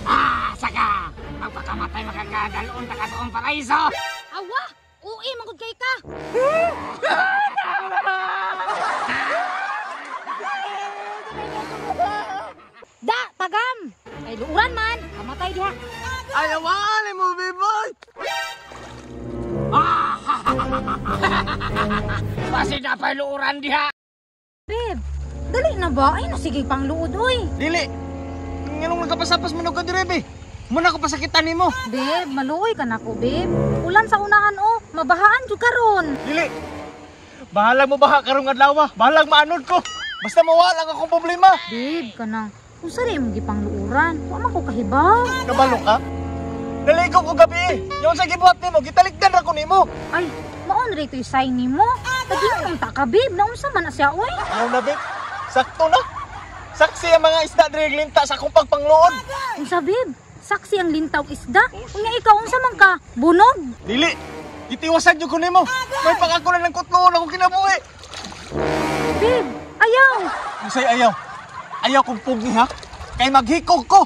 Ah, saka! Magpakamatay makakadalon ta ka sa akong paraiso! Awa! Ui, mangod kay ka! Da, tagam! Ay, luuran man! Kamatay diha! Ayaw, mo, baboy! Basi na pa'y luuran diha! Babe, dali na ba? Ay, nasige pang luod, uy! Dili! Nganong nagkapasapas man og ka dire, be? Muna ko pasakitan nimo. Babe, maluoy ka nako, babe. Ulan sa unahan, oh. Mabahaan jud karon. Dili! Bahalag mo baha karong adlaw, bahalag maanod ko. Basta mawala ang akong problema. Babe, kanang unsa rin imong gipangluuran? Wa man ko kahibaw. Kabalo ka? Naligo ko gabi. Yung sa gibuhat nimo, gitalikdan ra ko nimo. Ay, maon ra ito'y sign nimo. Tagiyon ta ka, babe. Naunsa man na siya, oy? Ayaw na, babe. Sakto na. Saksi ang mga isda diri glinta sa akong pagpangluod. Unsa, babe? Saksi ang lintaw isda. Unya ikaw unsa man ka? Bunog? Dili. Gitiwasan jud ko nimo. May pangako na ng kutloon akong kinabuhi. Babe, ayaw. Unsay ayaw? Ayaw kong pugni ha? Kay maghikog ko.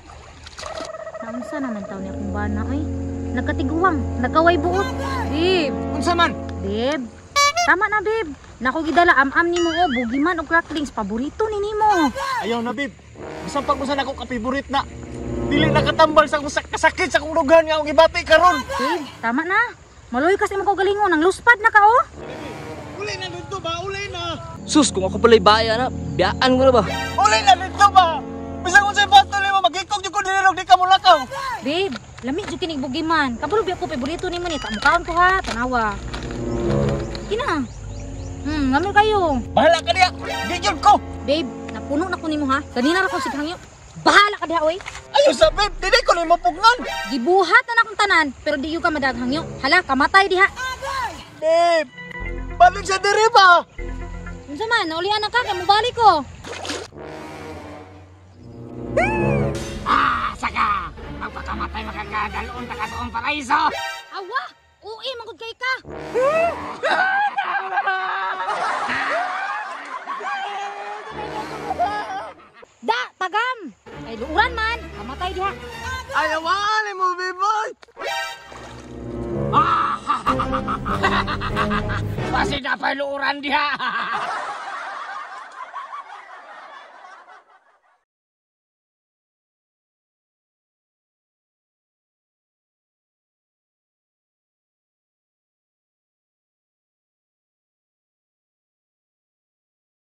Naunsa naman taon niya akong bana, oy. Nagkatiguang, nagkaway buot. Babe, Unsa man? babe. Tama na, babe. Nako gidala am-am nimo oh, bugiman og cracklings paborito ni nimo. Ayaw na, babe. Bisan pag usan ako ka-favorite na. Dili nakatambal sa akong kasakit sa akong dughan nga akong gibati karon. Babe, tama na. Maloy kasi imong kaugalingon, ang luspad na ka oh. Uli na dito ba? Uli na. Sus, kung ako pala'y baya na, biyaan ko na ba? Uli na dito ba? Bisan kung sa'y bato nimo, maghikog jud ko diri og di ka mulakaw. Babe, lami jud kinig bugiman. Kabalo biya ko paborito nimo ni. Tamukaon ko ha, tanawa. Kina. Lami kayo. Bahala ka diha. Di jud ko. Babe, napuno na ko nimo ha. Ganina ra ko sig hangyo. Bahala ka diha oy. Ayaw sa babe, dili ko nimo pugnan. Gibuhat na nakong tanan, pero di yun ka madaghangyo. Hala, kamatay diha. Babe, balik sa diri ba? Unsa man, naulian na ka kay mobalik ko. Ah, saka! Magpakamatay makakadalon ta ka sa akong paraiso! Awa, ui mangud kay ka. Da, tagam. Ay luuran man, kamatay diha. Ayaw mo, baboy. Basi na pa'y luuran diha!